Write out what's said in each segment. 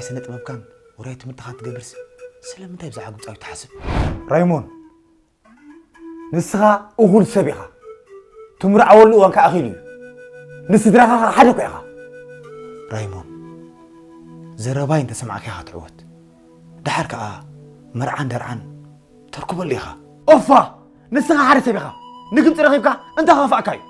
ስነ ጥበብካን ውራይ ትምህርትኻን ትገብርስ ስለምንታይ ብዛዕባ ግብፃዊት ትሓስብ? ራይሞን፣ ንስኻ እኹል ሰብ ኢኻ። ትምርዓወሉ እዋን ከኣ ኣኺሉ እዩ። ንስድራኻ ከኣ ሓደ እኮ ኢኻ። ራይሞን፣ ዘረባይ እንተሰማዕካ ኢኻ ትዕወት። ደሓር ከኣ መርዓን ደርዓን ተርክበሉ ኢኻ። ኦፋ! ንስኻ ሓደ ሰብ ኢኻ። ንግብፂ ረኺብካ እንታይ ከኸፍኣካ እዩ?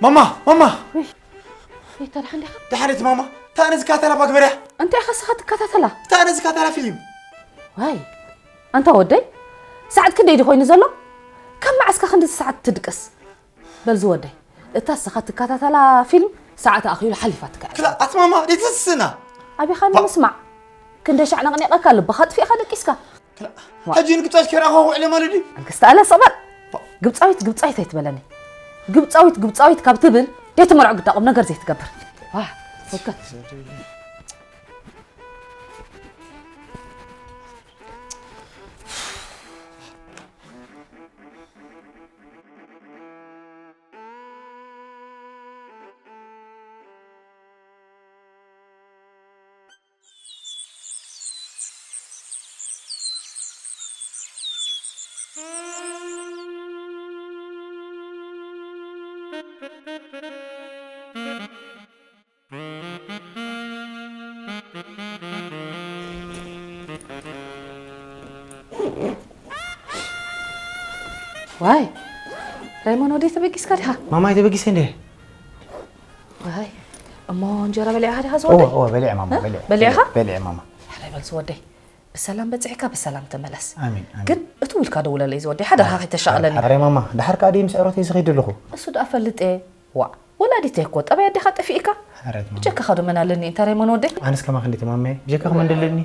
ማማ፣ ማማ! ወይ፣ ወይ፣ እንታይ ደሓን ዲኻ? ደሓን እቲ ማማ፣ እታ ነዚ ዝከታተላ ባግበርያ። እንታይ ኢኻ ንስኻ ትከታተላ? እታ ነዚ ዝከታተላ ፊልም። ዋይ፣ ኣንታ ወደይ፣ ሰዓት ክንደይ ድዩ ኮይኑ ዘሎ? ካብ መዓስ ከ ክንዲ ሰዓት ትድቅስ? በል ዝወደይ፣ እታ ንስኻ ትከታተላ ፊልም ሰዓት ኣኺሉ ሓሊፋትካ እያ። ክላ፣ ኣቲ ማማ፣ ደይ ትስስና። ኣቢኻ ባ- ንምስማዕ። ክንደይ ሻዕ ነቕኒቐካ፣ ልብኻ ኣጥፊእኻ ደቂስካ። ክላ፣ ዋ። ሕጂ ንግብጻዊት ከይረኣኹ ውዕለ ማለት ድዩ? ኣንክስታ ኣለ ሰባል። ባ- ግብጻዊት፣ ግብጻዊት ኣይትበለኒ። ግብጻዊት፣ ግብጻዊት ካብ ትብል፣ ደይ ትመርዖ ግዳ ቁም ነገር ዘይትገብር። ዋ፣ ወከ። ዋይ ራይሞን፣ ወደይ ተበጊስካ ዲኻ? ማማይ፣ ተበጊሰ እንዴ? ዋይ እሞ እንጀራ በሊዕኻ ዲኻ ዝወደይ? እወ፣ እወ፣ በሊዐ ማማ፣ እ? በሊዐ። በሊዕኻ? በሊዐ ማማ። ሕራይ በል ዝወደይ፣ ብሰላም በጺሕካ ብሰላም ተመለስ። ኣሜን፣ ኣሜን። ግን እትው ኢልካ ደውለለይ ዝወደይ፣ ሓደራኻ ከይተሻቕለኒ። ሓደራይ ማማ፣ ደሓር ከኣ ድየ ምስ ዕሮተይ ዝኸይድ ኣለኹ? እሱ ደኣ ፈልጥ እየ። ዋእ፣ ወላዲተይ እኮ ጠባይ ኣዴኻ ጠፊእካ? ሓደራይ ማማ። ብጀካኻ ዶ መን ኣለኒ? እንታይ ራይሞን ወደይ? ኣነስ ከማኺ እንዴ ማማይ፣ ብጀካኺ መን ደለኒ?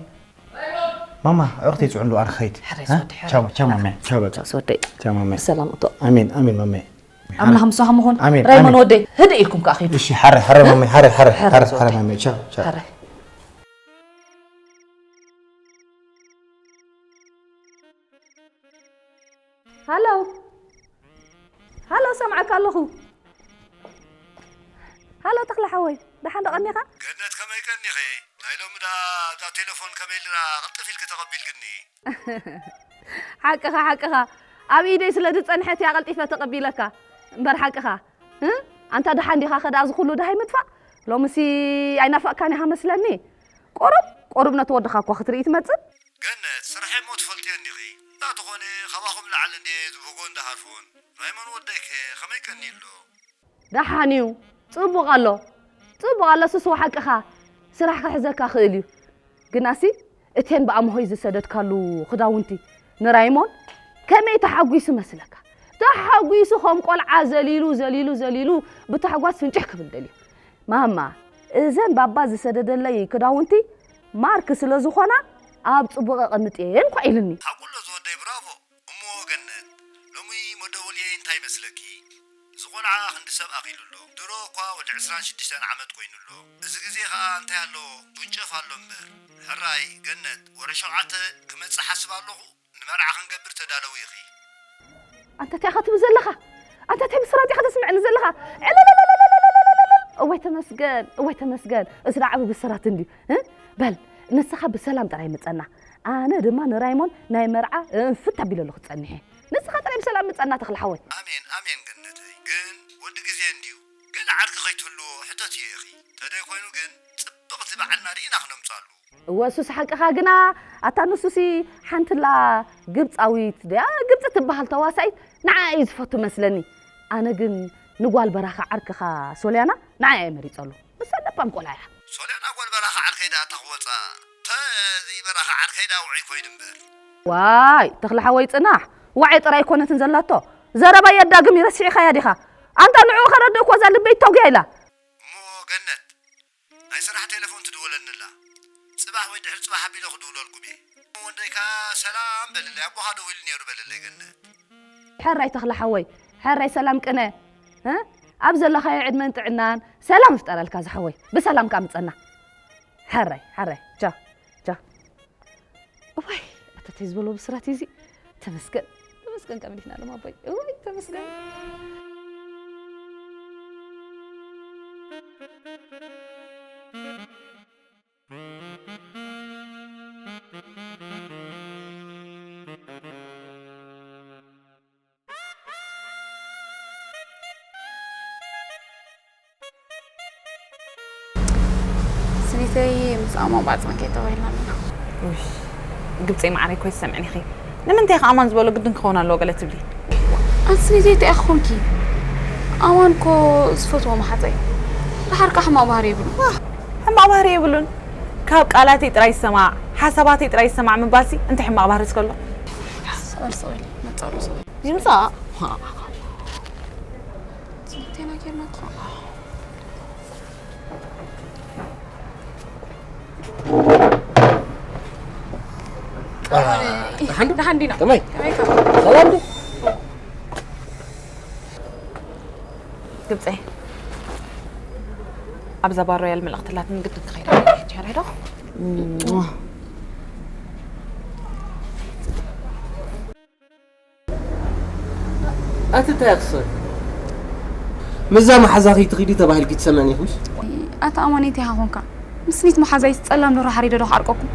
ማማ፣ ዕርክቲ ይጽዕሉ ኣነ ኸይድ። ሕራይ እ? ዝወደይ፣ ቻው፣ ቻው ማማይ፣ ቻው በቃ። ቻው ዝወደይ። ቻው ማማይ። ብሰላም እቶ። ኣሜን፣ ኣሜን ማማይ። ኣምላኽ ምሳኹም ይኹን። ኣሜን፣ ራይሞን ኣሜን። ወደይ፣ ህድእ ኢልኩም ከኣ ኸይዱ። እሺ፣ ሓረ፣ ሓረ ማማይ፣ ሓረ፣ ሓረ፣ ሓረ፣ ሓረ ሓረ ማማይ። ማማይ፣ ቻው፣ ቻው። ሓረ። ሃሎ። ሃሎ፣ ሰምዓካ ኣለኹ። ሃሎ፣ ተኽለ ሓወይ፣ ደሓን ዶ ቀኒኻ? ገነት፣ ከመይ ቀኒኺ? ናይ ሎሚ ደኣ እዛ ቴሌፎን ከመይ ኢልና ቅልጥፍ ኢልኪ ተቐቢልክኒ? ሓቅኻ፣ ሓቅኻ። ኣብ ኢደይ ስለ ዝጸንሐት እያ ቀልጢፈ ተቐቢለካ። እምበር ሓቅኻ። እ? ኣንታ ደሓን ዲኻ ከ ደኣ እዚ ኩሉ ደሃይ ምጥፋእ? ሎምሲ ኣይናፈቕካን ኢኻ መስለኒ። ቁሩብ፣ ቁሩብ ነቲ ወድኻ እኳ ክትርኢ ትመጽእ? ገነት፣ ስርሐይ እሞ ትፈልጥዮ እንዲኺ። እንዳ ተኾነ፣ ካባኹም ላዕሊ እንድየ ዝብህጎን ዝሃርፎን። ራይሞን ወደይከ ከመይ ቀንዩ ኣሎ? ደሓን እዩ። ጽቡቕ ኣሎ። ጽቡቕ ኣሎ፣ ስስዋ ሓቅኻ። ስራሕ ክሕዘካ ክእል እዩ። ግናሲ፣ እተን ብኣምሆይ ዝሰደድካሉ ክዳውንቲ ንራይሞን ከመይ ተሓጒሱ መስለካ? ተሓጒሱ ከም ቆልዓ ዘሊሉ፣ ዘሊሉ፣ ዘሊሉ ብታሕጓስ ፍንጭሕ ክብል ደልዩ። ማማ፣ እዘን ባባ ዝሰደደለይ ክዳውንቲ ማርክ ስለ ዝኾና ኣብ ጽቡቕ ኣቐምጥየን እኳ ኢሉኒ። ሓቁ ኣሎ ዝወደይ፣ ብራቮ። እሞ ገነት፣ ሎሚ መደወልየይ እንታይ ይመስለኪ? እዚ ቆልዓ ክንዲ ሰብ ኣኺሉ ኣሎ። ድሮ እኳ ወዲ ዕስራን ሽዱሽተን ዓመት ኮይኑ ኣሎ። እዚ ግዜ ኸኣ እንታይ ኣሎ? ጉንጨፍ ኣሎ እምበር። ሕራይ ገነት፣ ወረ ሸውዓተ ክመጽእ ሓስብ ኣለኹ። ንመርዓ ክንገብር ተዳለዊ ኢኺ። ኣንታ እንታይ ኢኻ ትብል ዘለኻ? ኣንታ እንታይ ብስራት ኢኻ ተስምዐኒ ዘለኻ? ዕለለለለለለለለለለለል! እወይ ተመስገን፣ እወይ ተመስገን። እዚ ደኣ ዓቢ ብስራት እንድዩ፣ እ? በል፣ ንስኻ ብሰላም ጥራይ ምጸና። ኣነ ድማ ንራይሞን ናይ መርዓ እንፍት ኣቢለሉ ክጸንሕ እየ። ንስኻ ጥራይ ብሰላም ምጸና ተኽለ ሓወይ። ኣሜን፣ ኣሜን ገነተይ። ግን ወዲ ግዜ እንድዩ። ገለ ዓርኪ ከይትህልዎ ሕተትዮ ኢኺ። ተደይ ኮይኑ ግን ጽብቕቲ በዓልና ርኢና ክነምጻሉ። እወ፣ እሱስ ሓቅኻ ግና፣ ኣታ ንሱሲ ሓንትላ ግብጻዊት ድያ ግብጺ ትበሃል ተዋሳኢት ንዓ እዩ ዝፈቱ መስለኒ። ኣነ ግን ንጓል በራኺ ዓርክኻ ሶልያና ንዓ እየ መሪጸሉ። ንሳ ለባም ቆልዓ እያ። ሶልያና ጓል በራኺ ዓርከይ ደኣ እታ ክወጻ፣ ተ-፣ እዚ በራኺ ዓርከይ ደኣ ውዑይ ኮይኑ እምበር። ዋይ፣ ተኽለ ሓወይ ጽናሕ፣ ዋዒ ጥራይ ኣይኮነትን ዘላቶ። ዘረባ የዳግም እዩ፣ ረሲዕኻያ ዲኻ? ኣንታ ንዕኡ ከረድእ እኮ እዛ ልበይ ተጉያ ኢላ። እሞ ገነት፣ ናይ ስራሕ ቴሌፎን ትድወለኒ ኣላ። ጽባሕ ወይ ድሕሪ ጽባሕ ኣቢለ ክድውለልኩም እየ። ወደይካ ሰላም በልለይ፣ ኣቦኻ ደዊሉ ነይሩ በልለይ ገነት። ሕራይ ተኽለ ሓወይ፣ ሕራይ ሰላም ቅነ። እ? ኣብ ዘለኻዮ ዕድመን ጥዕናን ሰላም ይፍጠረልካ ዝሓወይ። ብሰላም ከኣ ምጸና። ሕራይ፣ ሕራይ። ቻ፣ ቻ። እዋይ፣ ኣታ እንታይ ዝበሎ ብስራት እዩ እዚ? ተመስገን፣ ተመስገን ቀሚልክና ሎም ኣቦይ። እዋይ፣ ተመስገን። ስኒተይ ምስ ኣማን ባጽዕን ከይተባሂልና ኣለና። ውይ፣ ግብፀይ ማዕረይ እኮ ይሰምዕን ኢኺ። ንምንታይ ኢኺ ኣማን ዝበሎ ግድን ክኸውን ኣለዎ ገለ ትብሊ? ኣንቲ ስኒተይ እንታይ ኢኺ ኮንኪ? ኣማን እኮ ዝፈትዎ መሓዛይ። ደሓር ከኣ ሕማቕ ባህሪ የብሉን። ዋህ፣ ሕማቕ ባህሪ የብሉን። ካብ ቃላተይ ጥራይ ይሰማዕ፣ ሓሳባተይ ጥራይ ይሰማዕ ምባልሲ እንታይ ሕማቕ ባህሪ እስከሎ? ሰበል፣ ሰበል፣ መጻሉ ሰበል። ይምጻእ። ስኒተይና ጌርና እኮ። ደሓን ዶ? ደሓን ዲና? ከመይ? ከመይ ኢኻ? ሰላም ዶ? ግብፀይ፣ ኣብዛ ባር ሮያል መልእኽቲ ኣላትኒ፣ ግድን ክኸይድ ኣለኒ። ቻው ዶ? ኣቲ እንታይ ክስብ? ምዛ መሓዛኺ ትኺዲ ተባሂልኪ ትሰምዕኒ ኢኹስ? ኣታ ኣማን እንታይ ኢኻ ኮንካ? ምስ ስኒት መሓዛይስ ጸላም ደርሆ ሓሪደ ዶ ክዓርቀኩም?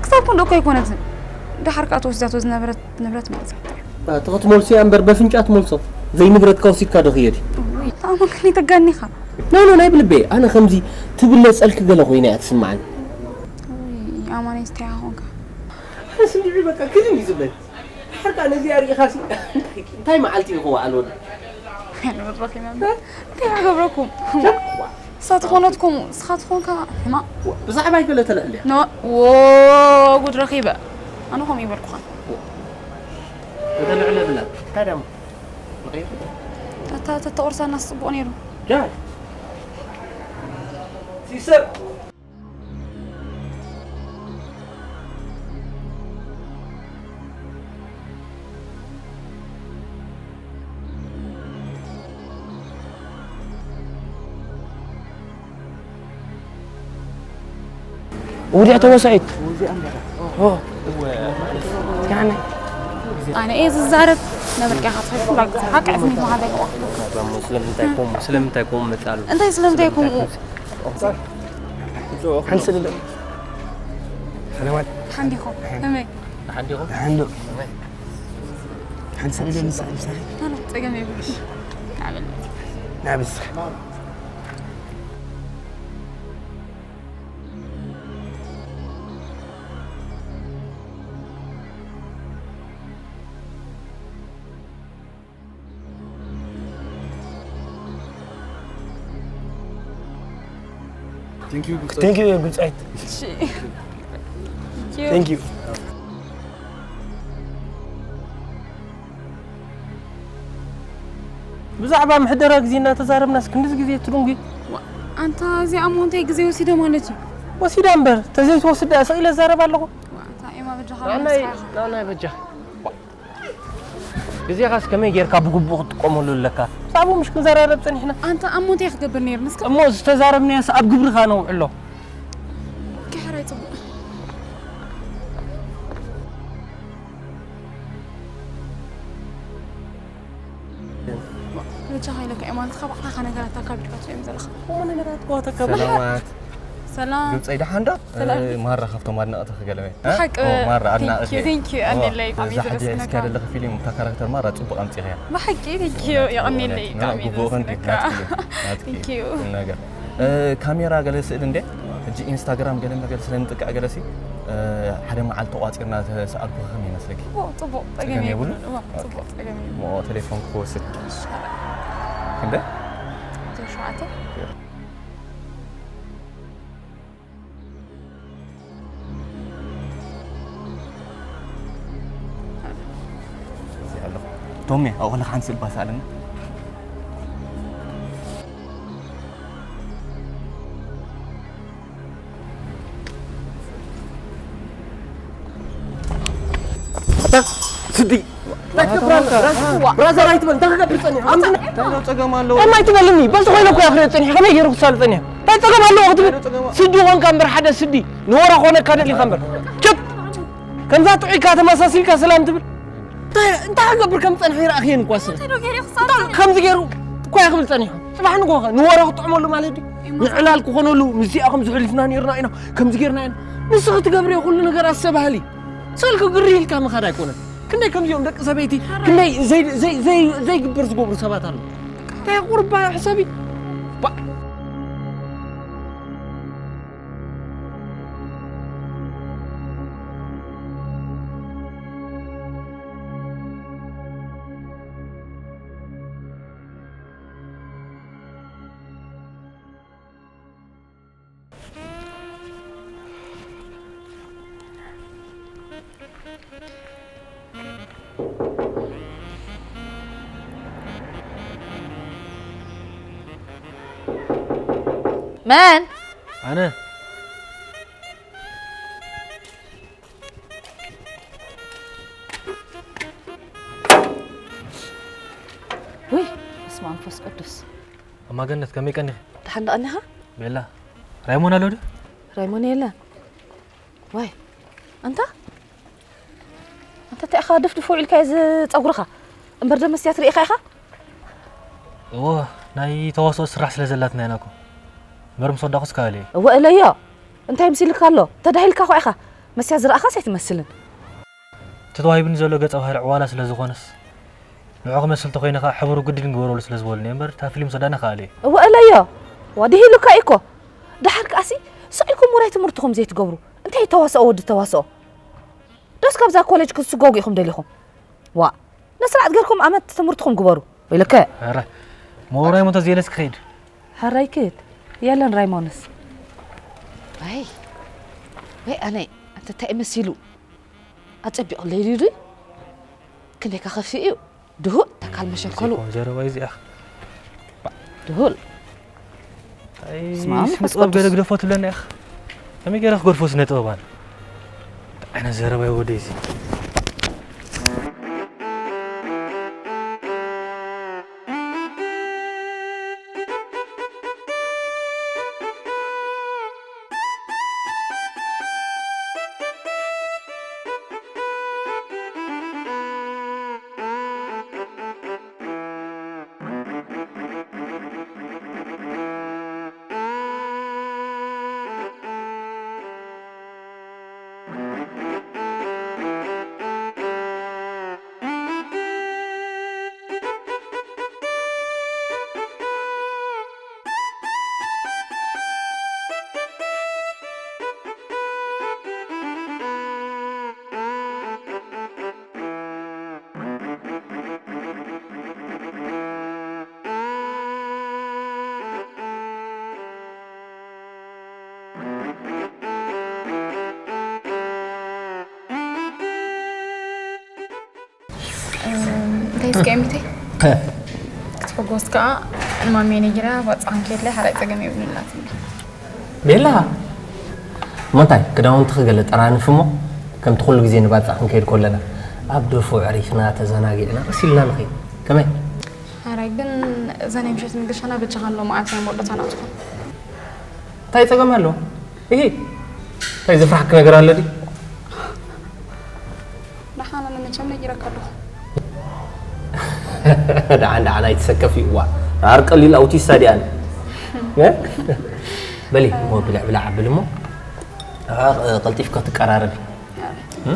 ክሳብ ክንዶ እኮ ኣይኮነትን። ደሓር ከኣ ተወሲዳቶ ዝነበረት ንብረት መሊሳ። ኣቲ ክትመልሶ እያ እምበር በፍንጫ ትመልሶ። ዘይንብረትካ ወሲድካ ዶ ክየዲ? ውይ፣ ኣታ ኣማን ከመይ ተጋኒኻ? ኖ፣ ኖ፣ ናይ ብልበይ። ኣነ ከምዚ ትብለጸልኪ ገለ ኮይና እያ ትስምዓኒ። ውይ፣ ኣማን እንታይ ኢኻ ኮንካ? ኣነ ስምዒ በቃ ግድን እዩ ዝብለኒ። ሓርካ ነዚኣ ርኢኻሲ እንታይ መዓልቲ እዩ ክወዓል ወዲ? ኣይነበረኩም እምበር እንታይ ኣገብረኩም? እሳ ትኾነትኩም ንስኻ ትኾንካ ሕማቕ ብዛዕባይ ገለ ተልዕል እያ። ኖ ዎ ጉድ ረኺበ ኣነ ከምኡ ይበልኩኻን ተተልዕለ ብላ እንታይ ደሞ ንቐይር እታ ተተቑርሳናስ ጽቡቕ ነይሩ። ጃይ ሲሰር ውዲያ ተወሳኢት ኣነ እየ ዝዛረብ ነበርካ ኢኻ ትኸይድ ኩላ ግዜ ሓቂ ዕፍኒት መሓዘ ኣለዋ ስለምንታይ ከምኡ ስለምንታይ ከምኡ መጻሉ እንታይ ስለምንታይ ከምኡ ሓንስልለ ሰለማት ሓንዲኹም ከመይ ሓንዶ ሓንስልለ ምሳሌ ምሳሌ ኣነ ጸገም የብልሽ ንዓበል ናብስ Thank you. Thank you ግብጻይት እሺ Thank you ብዛዕባ ምሕደራ ግዜ እናተዛረብናስ ክንድዚ ግዜ ትድንጉ ኣንታ እዚኣ እሞ እንታይ ግዜ ወሲደ ማለት እዩ ወሲዳ እምበር ተዘይትወስድ ደኣ ስቕ ኢለ እዛረብ ኣለኹ ኣንታ ኤማ በጃኻ ንዓናይ ንዓናይ በጃ ግዜኻስ ከመይ ጌርካ ብግቡእ ክትጥቀመሉ ኣለካ ብዛዕባኡ ምሽ ክንዘራረብ ጸኒሕና ኣንታ ኣብ ሞንታይ ክትገብር ነይሩ ንስካ እሞ ዝተዛረብናዮስ ኣብ ግብርኻ ነውዕሎ ክሕራይ ጽቡቕ በጃኻ ኢለካ እየ ማለት ካብ ባዕልኻ ነገራት ኣካቢድካ ትሪኦም ዘለኻ እሞ ነገራት ከዋተካ ሰላማት ሰላም ግብፀይ ደሓን ዶ ሰላም። ማራ ካብቶም ኣድነቕቲ ክገለመ ብሓቂ ማራ ኣድናቒ thank you thank you ኣነለይ ብጣዕሚ ዛሓጃ ዘመስግነካ ስካ ደለኺ ፊልም እታ ካራክተር ማራ ፅቡቕ ኣምፂኽያ ብሓቂ thank you የቐኒለይ ብጣዕሚ ግቡእ ክንዲ ዘመስግነካ ናትኪ እዩ ናትኪ Thank you። ቁም ነገር ካሜራ ገለ ስእል እንደ ሕጂ ኢንስታግራም ገለ መገለ ስለ ንጥቅዕ ገለሲ ሓደ መዓልቲ ተቋፂርና ተሰኣልኩ ከም ይመስለኪ ጽቡቕ ጽቡቕ ጸገም ጸገም የብሉ? የብሉን እዋ ጽቡቕ ጸገም የብሉን ሞ ቴሌፎን ክወስድ ክንደ ሸውዓተ ቶሜ ኣብኡ ከለካ ሓንቲ ስእሊ ባሳለና ስዲ ብራዘር ኣይትበል እንታይ ክገብር ፀኒሑ ኣምፅና እንታይ ነው ጸገም ኣለዎ? እማ ኣይትበልኒ በዚ ኮይነ እኮ ያፍረ ፀኒሑ ከመይ ገይሩ ክሳሉ ፀኒሑ እንታይ ፀገም ኣለዎ ክትብል ስዲ ኮንካ እምበር ሓደ ስዲ ንወራ ኮነካ ደሊካ እምበር ችት ከምዛ ጥዑይካ ተመሳሲልካ ሰላም ትብል እንታይ እንታይ ክገብር ከም ፀንሐ ይረኣኽየን እኳ ስለ ከምዚ ገይሩ እኳ ይኽብል ፀኒሑ ፅባሕ ንጎኸ ንወራ ክጥዕመሉ ማለት ድዩ ንዕላል ክኾነሉ ምስዚኣ ከም ዝሕሊፍና ነርና ኢና ከምዚ ገይርና ኢና ንስኺ ትገብርዮ ኩሉ ነገር ኣስተባህሊ ስልኪ ግሪ ኢልካ ምኻድ ኣይኮነን ክንደይ ከምዚኦም ደቂ ሰበይቲ ክንደይ ዘይግበር ዝገብሩ ሰባት ኣለዉ እንታይ ቁርባ ሕሰቢ መን ኣነ ውይ በስመ ኣብ መንፈስ ቅዱስ ኣማገነት ከመይ ቀኒኺ? ደሓን ደቐኒኻ ቤላ ራይሞን ኣሎ ድዩ? ራይሞን የለን ዋይ ኣንታ ኣንታ እንታይ ኢኻ ድፍድፍ ውዒልካ እዚ ጸጉርኻ እምበር ደመስትያት ርኢኻ ኢኻ እዎ ናይ ተዋስኦ ስራሕ ስለ ዘላትና ኢና እኮ እምበር ምስ ወዳእኩስ ካበለ እየ እወ እለዮ እንታይ ምሲልካ ኣሎ ተዳሂልካ እኳ ኢኻ መስትያት ዝረኣኻስ ኣይትመስልን እቲ ተዋሂቡኒ ዘሎ ገጸ ባህሪ ዕዋላ ስለ ዝኾነስ ንዑ ክመስል ተኾይነ ኸዓ ሕብሩ ግድን ግበረሉ ስለ ዝበሉኒ እምበር እታ ፊልም ሰዳና ከኣለ እዩ እወ እለዮ ዋዲሂ ኢሉካ እዩ እኮ ደሓር ከኣሲ ስቕ ኢልኩም ውራይ ትምህርትኹም ዘይትገብሩ እንታይ ተዋስኦ ወዲ ተዋስኦ ዶስ ካብዛ ኮሌጅ ክትስጎጉ ኢኹም ደሊኹም ዋ፣ ነስርዓት ገርኩም ኣመት ትምህርትኩም ግበሩ። ወይለከ። ኧረ፣ ሞራይ ሞተ ዜለስ ክኸይድ። ሐራይ ክድ። የለን ራይሞንስ። ኣይ ወይ ኣነ ኣንተ እንታይ መሲሉ ኣጸቢቑ ለይሉ ዱ ክንደይ ከኸፊ እዩ ድሁል ተካል መሸከሉ ዘይኮን ዘረባ እዚኣ። ድሁል ስማ፣ ስነ ጥበብ ገለ ግደፎ ትብለና ኢኻ። ከመይ ገለ ክገድፎ ስነ ጥበባን? እንታይ ዓይነት ዘረባ እዩ ወደይ እዚ? እንታይ እስከ ሚተይ ክትፈጎስ ከዓ ንማሜ ነጊራ ባፃ ክንከየድላይ ሓራይ ፀገም የብሉን ናትኒ ቤላ እሞ እንታይ ክዳውንትኺ ገለ ጠራንፊ እሞ ከምቲ ኩሉ ግዜ ንባፃ ክንከይድ ከለና ኣብ ደፎ ዕሪኽና ተዘናጊዕና ቀስ ኢልና ንኸይድ ከመይ ሓራይ ግን እዛ ናይ ምሸት ምግሻና በጃኻ ኣሎ መዓልቲ ናይ መወዳእታና ትኹን እንታይ ፀገም ኣለዎ? እሂ እንታይ ዘፍርሓኪ ነገር ኣሎ ድዩ? ደሓን ኣነ መቸም ነጊረካ ኣለኹ። ደሓን ደሓን ኣይትሰከፊ እዋ። ደሓር ቀሊል ኣውቲስታ ድያ ኣነ? እ? በሊ እሞ ብልዕ ብላዕ ኣብል እሞ ደሓር ቀልጢፍካ ትቀራረቢ። እ?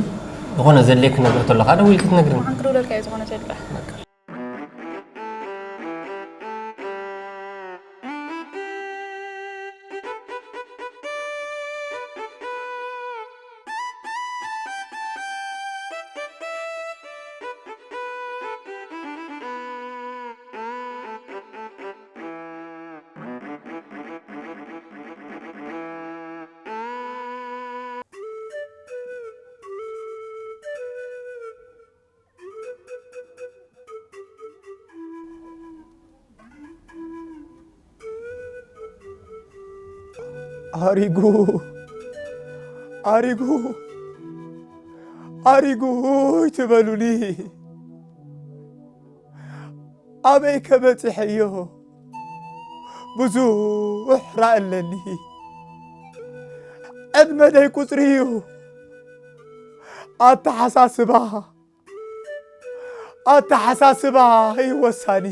ዝኾነ ዘድልየኪ ነገር ተሎ ከዓ ደዊልኪ ትነግርኒ። ንሓን ክድውለልካ እየ ዝኾነ ዘድልያ። ኣሪጉ ኣሪጉ ኣሪጉ ይትበሉኒ ኣበይ ከበፅሐዮ ብዙሕ ራእ ኣለኒ ዕድመ ደይ ቁፅሪ እዩ ኣተሓሳስባ ኣተሓሳስባ እዩ ወሳኒ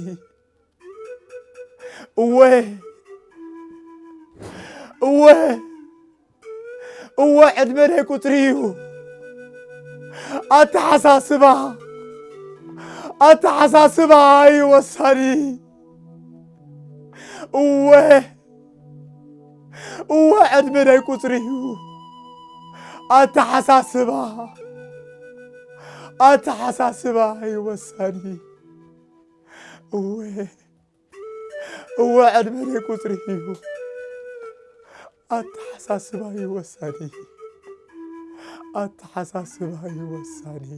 እወ እወ እወ ዕድመ ናይ ቁፅሪ እዩ ኣተሓሳስባ ኣተሓሳስባ እዩ ወሳኒ እወ እወ ዕድመ ናይ ቁፅሪ እዩ ኣተሓሳስባ ኣተሓሳስባ እዩ ወሳኒ እወ እወ ዕድመ ናይ ቁፅሪ እዩ ኣተሓሳስባ እዩ ወሳኒ ኣተሓሳስባ እዩ ወሳኒ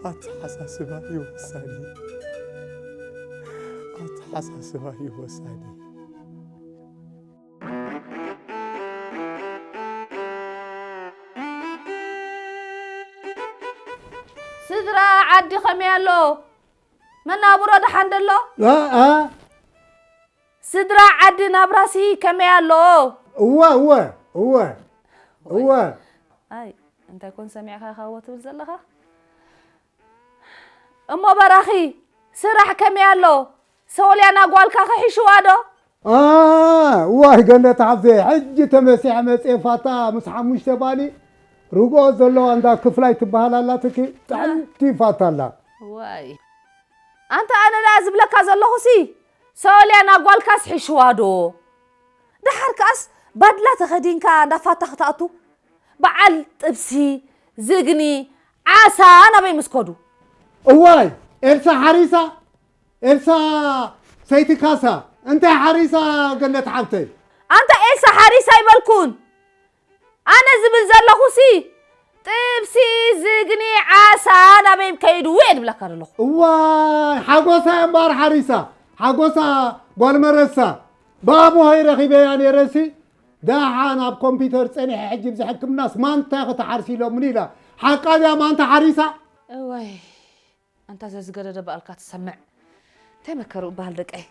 ኣተሓሳስባ እዩ ወሳኒ ኣተሓሳስባ እዩ ወሳኒ ስድራ ዓዲ ከመይ ኣሎ? መናብሮ ደሓን ደሎ? ኣኣ ስድራ ዓዲ ናብራሲ ከመይ ኣሎ? እወ እወ እወ እወ ኣይ እንታይ ኮን ሰሚዕካ ኢኻ እወ ትብል ዘለኻ? እሞ በራኺ ስራሕ ከመይ ኣሎ? ሶልያና ጓልካ ከሒሽዋ ዶ? ዋይ ገነት ሓፍተይ ሕጂ ተመሲሐ መፅየ ፋታ ምስ ሓሙሽተ ባኒ ርግኦ ዘለዋ እንዳ ክፍላይ ትበሃል ኣላትኪ ጥዕምቲ ፋታ ኣላ ዋይ ኣንታ ኣነ ደኣ ዝብለካ ዘለኹሲ ሶልያና ጓልካስ ሒሽዋ ዶ ደሓር ከኣስ ባድላ ተኸዲንካ እንዳ ፋታ ክትኣቱ በዓል ጥብሲ ዝግኒ ዓሳ ናበይ ምስ ከዱ? እዋይ፣ ኤልሳ ሓሪሳ፣ ኤልሳ ሰይቲ ካሳ፣ እንታይ ሓሪሳ ገነት ሓብተይ? ኣንታ ኤልሳ ሓሪሳ ኣይበልኩን። ኣነ ዝብል ዘለኹሲ ጥብሲ፣ ዝግኒ፣ ዓሳ ናበይ ከይዱ እየ ዝብለካ ዘለኹ። እዋይ፣ ሓጎሳ እምበኣር ሓሪሳ፣ ሓጎሳ ጓል መረሳ፣ ብኣቦሆይ ረኺበያ ነይረሲ፣ ደሓን ኣብ ኮምፒውተር ጸኒሐ ሕጂ ብዚ ሕክምናስ ማንታ ክትሓርሲ ኢሎምኒ ኢላ። ሓቃ ድያ ማንታ ሓሪሳ? እዋይ፣ ኣንታ ዘዝገደደ በኣልካ ትሰምዕ። እንታይ መከሩ እበሃል ደቀይ?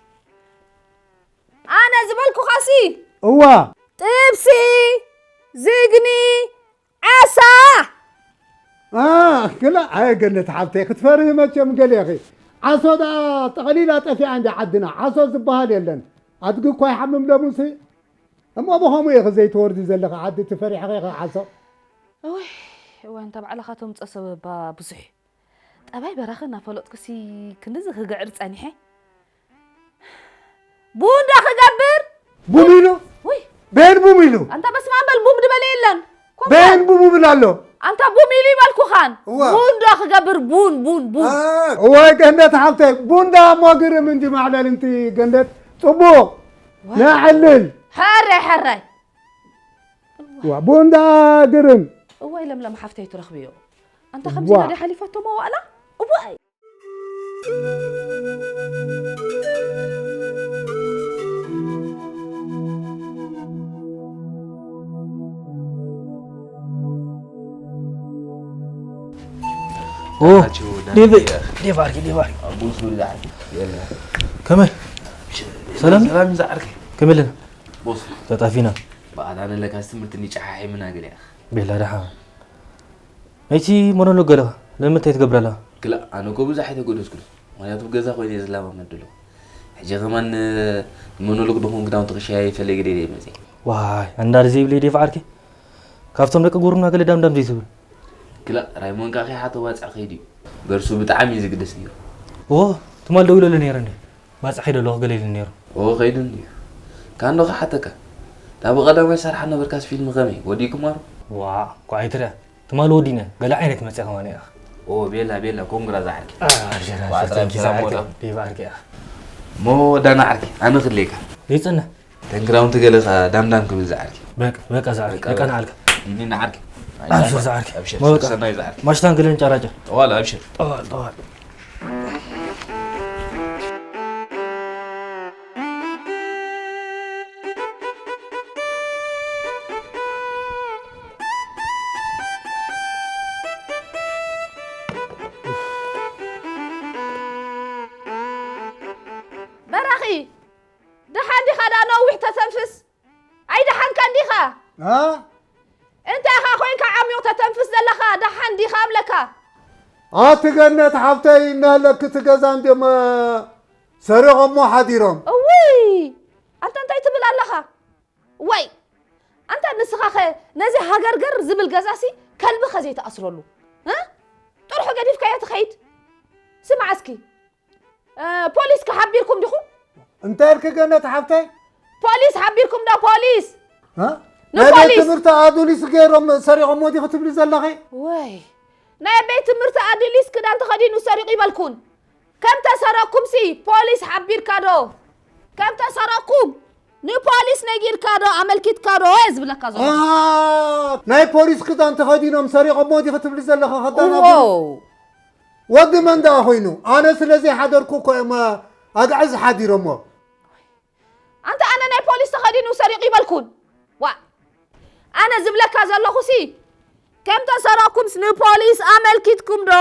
ኣነ ዝበልኩኻሲ። እዋ። ጥብሲ፣ ዝግኒ፣ ዓሳ። አ፣ ክላ፣ ኣየ ገነት ሓብተይ፣ ክትፈርሂ መቸም ገሌኺ። ዓሶ ደኣ ጠቕሊላ ጠፊኣ እንዲ ዓድና። ዓሶ ዝበሃል የለን። ኣድጊ እኳ ይሓምም ሎሙሲ። እሞ ብኸምኡ ኢኺ ዘይትወርዲ ዘለኺ ዓዲ፣ እቲ ፈሪሕኺ ኢኺ ዓሶ። እወይ፣ እወይ፣ እንተ ባዕልኻ ተምጽኦ ሰበባ ብዙሕ እዩ። ጠባይ በራኺ እናፈለጥኩሲ ክንድዚ ክግዕር ጸኒሐ። ቡን ዶ ክገብር? ቡን ኢሉ? ውይ። በየን ቡም ኢሉ? ኣንታ በስመ ኣብ በል፣ ቡም ዝበለ የለን። ኮፍ በል። በየን ቡም ይብል ኣሎ? ኣንታ ቡም ኢሉ ይበልኩኻን። እዋ። ቡን ዶ ክገብር? ቡን፣ ቡን፣ ቡን። አ፣ እዋይ ገነት ሓብተይ፣ ቡን ዳ እሞ ግርም እንጂ ማዕለል እንቲ ገነት ጽቡቕ። ዋይ። ነዕልል። ሕራይ፣ ሕራይ። ዋ፣ ቡን ዳ ግርም። እዋይ ለምለም ሓፍተይ ትረኽብዮ። ኣንታ ከምዚ ዋ። ናደይ ሓሊፋቶ መዋእላ? እዋይ። ኦ፣ ናችሁ ዴቭ፣ ደህና ዴቭ ኣርኪ፣ ዴቭ ኣርኪ። ኣቡን ሱሪ ዳር። የለ። ከመይ? ሰላም? ሰላም ይዛዓርኪ። ከመይ ኣለና? ቦስ። ተጣፊና። በዓል ኣነ ለካስ ትምህርቲ ንጨሓሒምና ገለ ያኽ። ቤላ ደሓ። ናይቲ ሞኖሎግ ገለኻ ንምንታይ ትገብር ኣለኻ? ክላእ፣ ኣነ እኮ ብዙሕ ኣይተገደስኩን። ምኽንያቱ ኣብ ገዛ ኮይነ እየ ዝለማመድ ዘለኹ። ሕጂ ከማን፣ እ፣ ሞኖሎግ ድኹን ክዳውንቲ ክሸያየ ፈለይ ገለ ኢለ መፅየ። ዋይ፣ ኣንዳር ዘይብለይ ዴፍ ዓርኪ። ካብቶም ደቂ ጉርምና ገለ ዳምዳም ዘይትብል። ክላእ፣ ራይሞን ከዓ ከይሓቶ ባፅዕ ከይዱ እዩ። በርሱ ብጣዕሚ እዩ ዝግደስ ነይሩ። ኦ፣ ትማል ደዊለሉ ነይረ እንዴ? ባጽዕ ከይደ ኣለኹ ገለ ኢሉ ነይሩ። ኦ፣ ከይዱ እንድዩ። ካንዶ ክሓተካ። እታ ብቐዳማይ ሰርሓ ነበርካስ ፊልም ከመይ? ወዲእኩማ ዶ? ዋእ፣ እኳ ኣይትርኣ። ትማል ወዲነ፣ ገለ ዓይነት መጺኣ ከማን እያ። ኦ፣ ቤላ፣ ቤላ፣ ኮንግራ ዝዓርኪ። አ፣ ኣርጀራ፣ ዋእ፣ ጥራይ ሰተንኪ ብሰላም ዝዓርኪ፣ ወዳ። ዴቭ ዓርኪ እያ። እሞ ወዳና ዓርኪ፣ ኣነ ክድለየካ። ዘይጸንሕ። ተን ክዳውንቲ ገለ ኸ ዳምዳም ክብል ዝዓርኪ። በቃ፣ በቃ ዝዓርኪ፣ በቃ፣ በቃ በቃ። ንዓርኪ። ይኒ ንዓርኪ። ኣይ፣ ኣብሽር ዝዓርኪ። ኣብሽር፣ ሞበቃ። ሰሰናዩ ዝዓርኪ። ማሽታን ገለን ጫራጫ። ጠዋል፣ ኣብሽር። ጠዋል፣ ጠዋል። በራኺ፣ ደሓን ዲኻ? ደኣ ነዊሕ ተተንፍስ። ኣይደሓንካን ዲኻ? ኣ? እንታይ ኢኻ ኮይንካ ዓሚቕ ተተንፍስ ዘለኻ? ደሓን ዲኻ እብለካ? ኣቲ ገነት ሓብተይ፣ እናሃለኪ እቲ ገዛ እንድዮም ሰሪቖሞ ሓዲሮም። እውይ! ኣንታ እንታይ ትብል ኣለኻ? ወይ! ኣንታ ንስኻኸ ነዚ ሃገርገር ዝብል ገዛሲ ከልብኸ ዘይትኣስረሉ? እ? ጥርሑ ገዲፍካዮ ትኸይድ? ስማዕ እስኪ፣ እ፣ ፖሊስ ከ ሓቢርኩም ዲኹም? እንታይ ኢልኪ ገነት ሓብተይ? ፖሊስ ሓቢርኩም ዶ ፖሊስ? እ? ናይ ቤት ንፖሊስ። ትምህርቲ ኣዱሊስ ገይሮም ሰሪቖሞ ዲኺ ትብሊ ዘለኺ? ወይ፣ ናይ ቤት ትምህርቲ ኣዱሊስ ክዳን ተኸዲኑ ሰሪቑ ይበልኩን። ከም ተሰረቕኩምሲ ፖሊስ ሓቢርካ ዶ? ከም ተሰረቕኩም ንፖሊስ ነጊርካ ዶ? ኣመልኪትካ ዶ? እየ ዝብለካ ዘለኹ። ኣ፣ ናይ ፖሊስ ክዳን ተኸዲኖም ሰሪቖሞ ዲኺ ትብሊ ዘለኺ ከዳናግሩ? እዎ። ወዲ መን ደኣ ኮይኑ? ኣነ ስለ ዘይሓደርኩ እኮ እዮም ኣግዕዝ ሓዲሮሞ። ኣንታ ኣነ ናይ ፖሊስ ተኸዲኑ ሰሪቑ ይበልኩን። ዋእ! ኣነ ዝብለካ ዘለኹሲ፣ ከም ተሰረቕኩምስ ንፖሊስ ኣመልኪትኩም ዶ?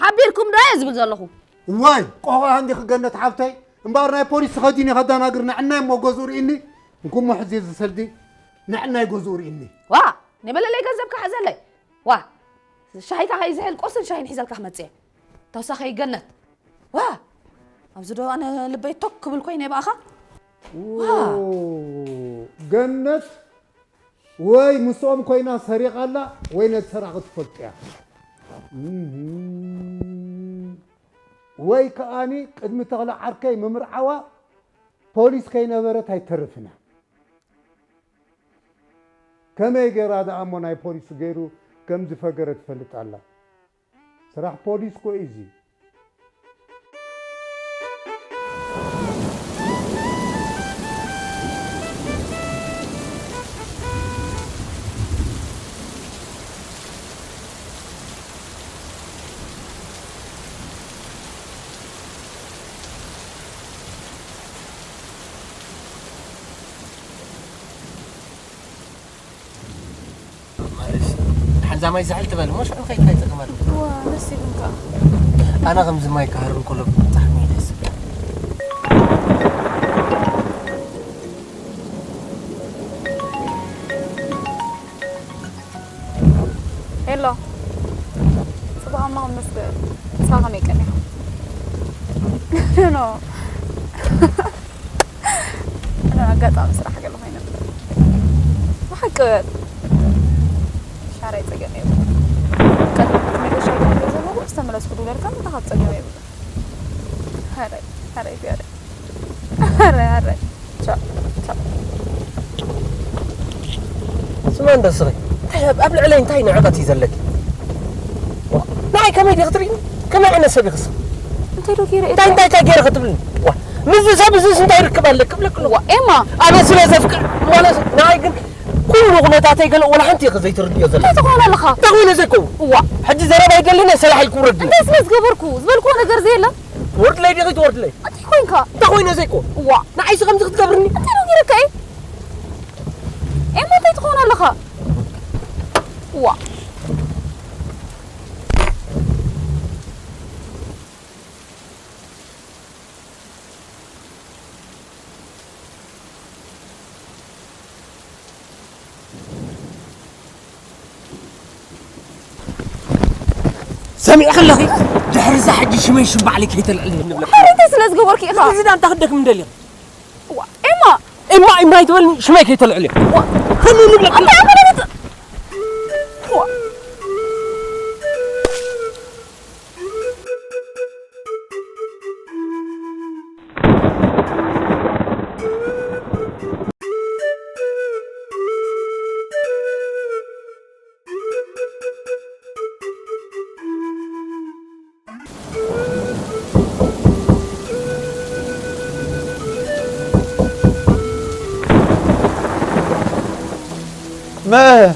ሓቢርኩም ዶ? እየ ዝብል ዘለኹ። ዋይ! ቆቋ እንዲኺ ገነት ሓብተይ። እምበኣር ናይ ፖሊስ ተኸዲኑ ከዳናግር ንዕናይ እሞ ገዝኡ ርእኒ። እንኩሞ ሕዚ ዝሰልዲ ንዕናይ ገዝኡ ርእኒ። ዋ! ናይ መለለይ ገንዘብካ ሓዘለይ። ዋ! ሻሂታ ከይዝሕል ቁርስን ሻሂን ሒዘልካ ክመጽእ እየ። ተወሳኺ ገነት። ዋ! ኣብዚ ዶ ኣነ ልበይ ቶክ ክብል ኮይነ ብኣኻ? ዋ! ኦ፣ ገነት ወይ ምስኦም ኮይና ሰሪቓ ኣላ ወይ ነቲ ሰራቒ ትፈልጦ እያ። እህ። ወይ ከኣኒ ቅድሚ ተኽለ ዓርከይ ምምርዓዋ ፖሊስ ከይነበረት ኣይተርፍን እያ። ከመይ ገይራ ደኣ እሞ ናይ ፖሊስ ገይሩ ከም ዝፈገረ ትፈልጥ ኣላ? ስራሕ ፖሊስ እኮ እዩ እዚ። ሓንዛ ማይ ዝሕል ትበል እሞ ሽዑ ከይድካ ይጸገም ኣሎ። እዋ፣ ደስ ይብልካ። ኣነ ከምዚ ማይ ክሃርም ከሎ ብጣዕሚ እዩ ደስ ዝብል። ሄሎ፣ ጽቡቕ ኣማ ክመስገን። ንስኻ ከመይ ቀኒኻ? ኖ። ኣነ ኣጋጣሚ ስራሕ ገለ ኮይነ። ብሓቂ በል። ሻራይ ጸገም የብሉን። ቀደም ትምህርቲ ሻይ ክብል ዘለኹ ዝተመለስኩ ድውለልካ ምእንታኻ ጸገም የብሉን። ሃረይ፣ ሃረይ፣ ሃረይ። ሃረይ፣ ሃረይ። ቻው፣ ቻው። ስማ እንዶ ስኺ፣ እንታይ ኣብ፣ ኣብ ልዕለይ እንታይ ንዕቐት እዩ ዘለኪ? ዋ፣ ንዓይ ከመይ ዲኺ ትርእይኒ? ከመይ ዓይነት ሰብ ኢኺ ስኺ? እንታይ ዶ ገይረ እንታይ፣ እንታይ፣ እንታይ ገይረ ክትብልኒ? ዋ፣ ምስዚ ሰብ እዚስ እንታይ ርክብ ኣለኪ ክብለኪ ኣለኹ። ዋ፣ ኤማ። ኣነ ስለ ዘፍቅር ማለት ንዓይ ግን ኩሉ ኩነታተይ ገለ ወላ ሓንቲ ኢኺ ዘይትርድዮ ዘለኺ። እንታይ ትኾን ኣለኻ? እንታይ ኮይነ ዘይኮ? ዋ። ሕጂ ዘረባ ይደልን ሰላሕ ኢልኩ ውረድ። እንታይ ስለ ዝገበርኩ? ዝበልኩዎ ነገር ዘየለ? ትወርድለይ ዲኺ ትወርድለይ? እንታይ ኮይንካ? እንታይ ኮይነ ዘይኮ? ዋ። ንዓይሲ ከምዚ ክትገብርኒ? እንታይ ዶ ገይረካ እየ? ኤማ እንታይ ትኾን ኣለኻ? ዋ። ሰሚዕኺ ኣለኺ? ድሕሪ እዛ ሕጂ ሽመይ ሽም ባዕለይ ከይተልዕሊ ንብለኪ። ሓረይተይ ስለ ዝገበርኪ ኢኻ። እዚ ዳ እንታይ ክደክም እንደሊ? ዋ፣ ኤማ! ኤማ፣ ኤማ ኣይትበልኒ፣ ሽመይ ከይተልዕሊ። ዋ። ከሉ ንብለኪ። ኣታ ኣመለለጥ! ዋ። መ-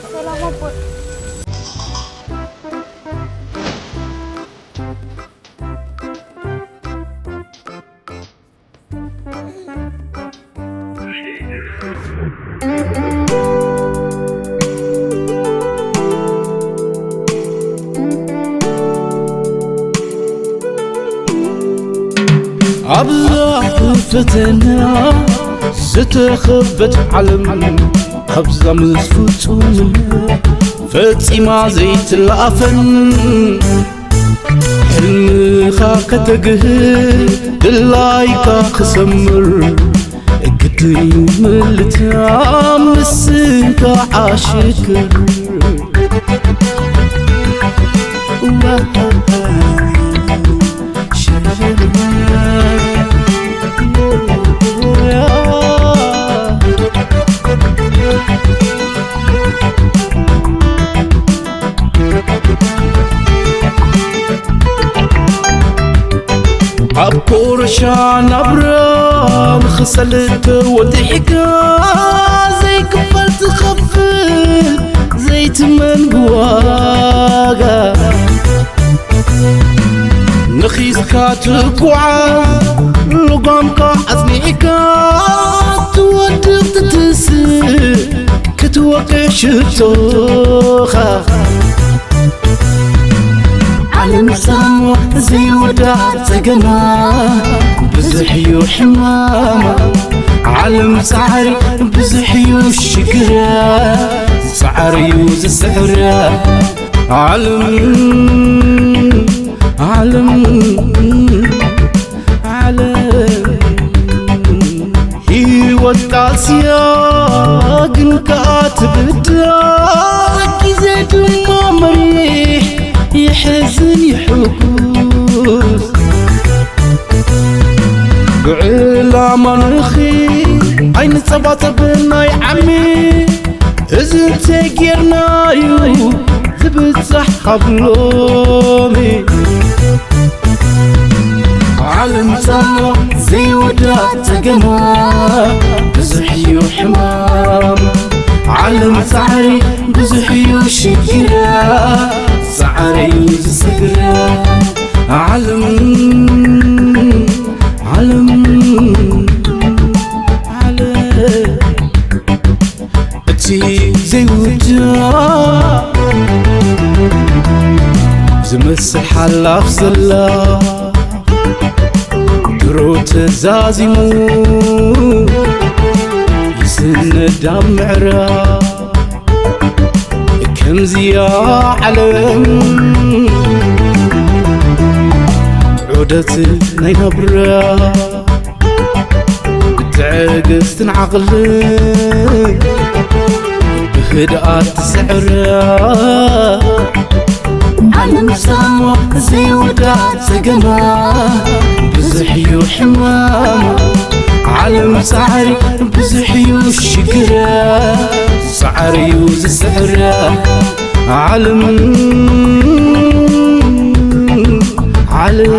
ሰላም ኣቦይ። ኣብዛ ፈተና ዝተኸበት ዓለም፣ ኣብዛ ምስ ፍጹምነት ፈጺማ ዘይትላፈን፣ ሕልምኻ ከተግህ ድላይካ ክሰምር፣ ግድን እዩ ምልታ ምስንካ ዓሽክር። ኣብ ኮረሻ ናብራ ንኽሰል ተወዲሕካ፣ ዘይክፈል ትኸፍል ዘይትመን ብዋጋ። ነኺስካ ትጓዓዝ፣ ልጓምካ ኣጽኒዕካ፣ ትወድቕ ትትስእ፣ ክትወቅዕ ሽቶኻ። ዓለም ጻማ ዘይወዳእ ጸገማ፣ ብዙሕ እዩ ሕማማ። ዓለም ጻዕሪ፣ ብዙሕ እዩ ሽግራ፣ ጻዕሪ እዩ ዝስዕራ። ዓለም፣ ዓለም፣ ዓለም፣ ህይወት ቃልስያ ግን ከኣ ትብዳ፣ ግዜ ድማ መሪሕ፣ ይሕዝን ይሕጉስ። ብዕል ኣማንኺ ኣይንጸባጸብ ናይ ዓሚ፣ እዚ እንተጌርናዩ ዝብጻሕ ካብ ሎሚ። ዓለም ጻማ ዘይውዳእ ጸገማ፣ ብዙሕ እዩ ሕማም። ዓለም ጻዕሪ ብዙሕ እዩ ሽግራ፣ ጻዕሪ እዩ ዝስግራ። ዓለም ዓለም ዓለም እቲ ዘይውዳእ ዝመስል ሓላፍ ዘላ ድሮ ተዛዚሙ ይስነድ ኣብ ምዕራብ። ከምዚያ ዓለም ዑደት ናይ ናብራ ብትዕግስትን ዓቕልን ብህድኣት ትስዕራ። ዓለም ሳማ ዘይውዳእ ጸገማ፣ ብዙሕ እዩ ሕማማ። ዓለም ጻዕሪ ብዙሕ እዩ ሽግራ፣ ጻዕሪ እዩ ዝስዕራ። ዓለም ዓለም